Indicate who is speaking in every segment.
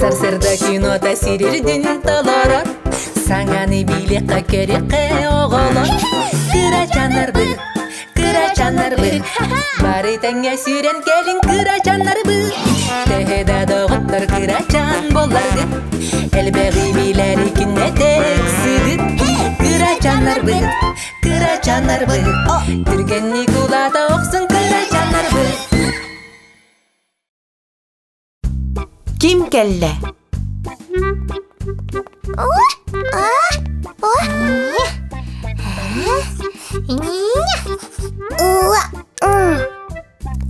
Speaker 1: Сарсыарда кинота сирирдин толорор, Саҥаны билиэххэ көрүөххэ оҕолор. Кырачааннарбыт, кырачааннарбыт, Бары тэҥҥэ сүүрэн кэлиҥ кырачааннарбыт. Төһө да доҕоттор кырачаан буолларгыт, Элбэҕи билэри күннэтэ ыксыгыт. Кырачааннарбыт, кырачааннарбыт, Түргэнник улаата охсун кырачааннарбыт.
Speaker 2: Ким кэллэ?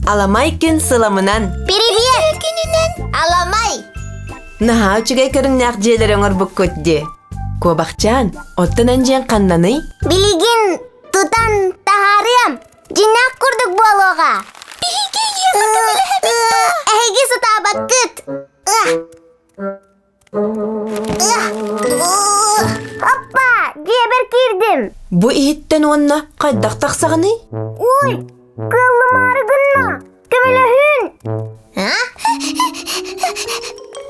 Speaker 2: Аламай күн сыламынан.
Speaker 3: Привет! Күнүнэн Аламай!
Speaker 2: Наһаа үчүгэй көрүҥнээх дьиэлэри оҥорбуккут дии. Куобахчаан, оттон эн дьиэҥ ханнаный?
Speaker 3: Билигин тутан таһаарыам. Дьиҥнээх курдук буолуоҕа. Биһиги эйиэхэ көмөлөһөбүт дуо? Эһиги сатаабаккыт. Оппа, дьиэбэр киирдим.
Speaker 2: Бу иһиттэн уонна хайдах тахсаҕыный?
Speaker 3: Ой, кыаллымаары гынна. Көмөлөһүн.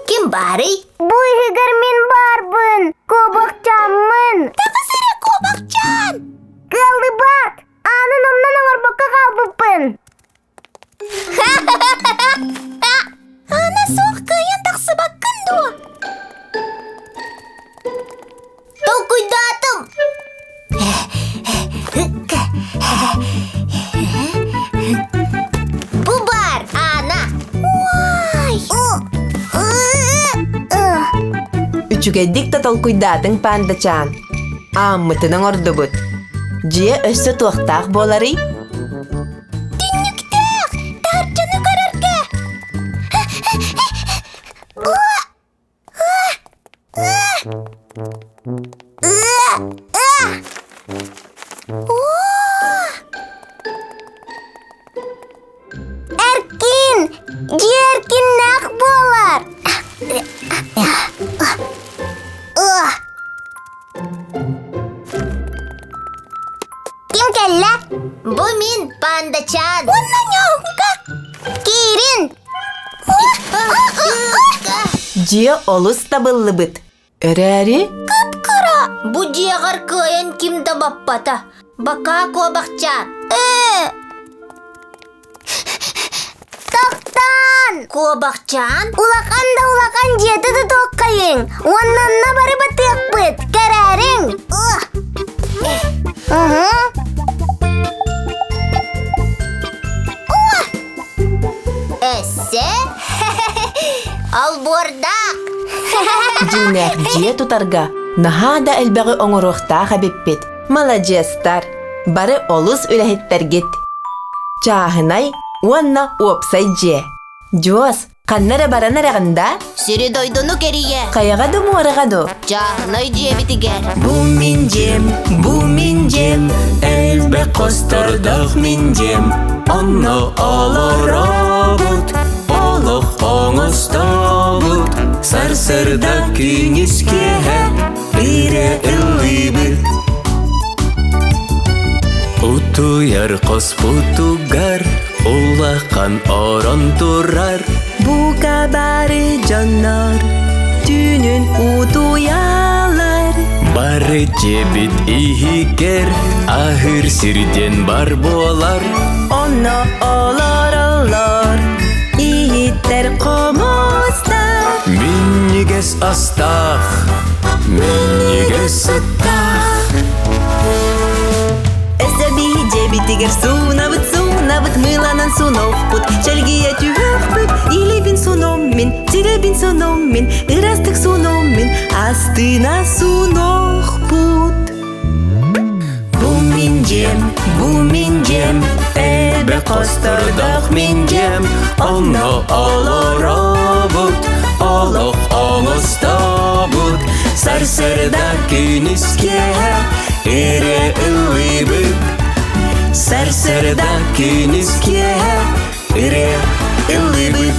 Speaker 3: Ким баарый? Бу иһигэр мин баарбын. Куобахчааммын. Таҕыс эрэ, куобахчаан! Кыаллыбат! Аанын умнан оҥорбокко хаалбыппын. Аана суох кыайан тахсыбаккын дуо? Толкуйдаатым. Бу баар Аана. Уай!
Speaker 2: Үчүгэйдик да толкуйдаатыҥ, пандачаан. Ааммытын оҥордубут. Дьиэ өссө туохтаах буоларый?
Speaker 3: Түннүктээх! Таһырдьаны көрөргө! Эркин! Дьиэ эркиннээх буолар! Ким кэллэ? Бу мин, пандачаан. Уонна ньоһука. Киирин.
Speaker 2: Дьиэ олус табыллыбыт. Эрээри
Speaker 3: Кып-кыра. Бу дьиэҕэр кыайан ким да баппата. Бакаа куобахчаан. Ээ! Тохтоон! Куобахчаан? Улахан да улахан дьиэтэ тутуоххайыҥ. Уонна онно бары батыахпыт. Кэрээриҥ. Уһу. Өссө Олбуордаах.
Speaker 2: Дьиҥнээх дьиэ тутарга наһаа да элбэҕи оҥоруохтаах эбиппит. Маладьыастар! Бары олус үлэһиттэргит. Чааһынай уонна уопсай дьиэ. Дьуос, ханна эрэ баран эрэҕин да?
Speaker 3: Сири-дойдуну кэрийэ.
Speaker 2: Хайаҕа да муораҕа ду?
Speaker 3: Чааһынай дьиэбитигэр.
Speaker 4: Бу мин дьиэм, бу мин дьиэм, элбэх хостордоох мин дьиэм. Онно олоробут, олох оҥостобут, сарсыарда күнүс киэһэ ырыа ыллыыбыт. Утуйар хоспутугар улахан орон турар.
Speaker 2: Бука бары дьоннор түүнүн утуйалар.
Speaker 4: Бары дьиэбит иһигэр аһыыр сирден бар буолар.
Speaker 2: Онно олороллор иһиттэр хомустар.
Speaker 4: Минньигэс астаах, минньигэс сыттаах.
Speaker 2: Өссө биһи дьиэбитигэр суунабыт, суунабыт, мыыланан сунохпут, чэлгийэ түһүөхпүт, илибин суном мин, тирэбин суном мин, ырастык суном мин, астына сунохпут.
Speaker 4: Бу мин дьиэм, бу мин дьиэм, элбэх хостордоох мин дьиэм, онно олоробут, олох оҥостобут, сарсыарда күнүс киэһэ ырыа ыллыыбыт. Сарсыарда күнүс киэһэ ырыа ыллыыбыт.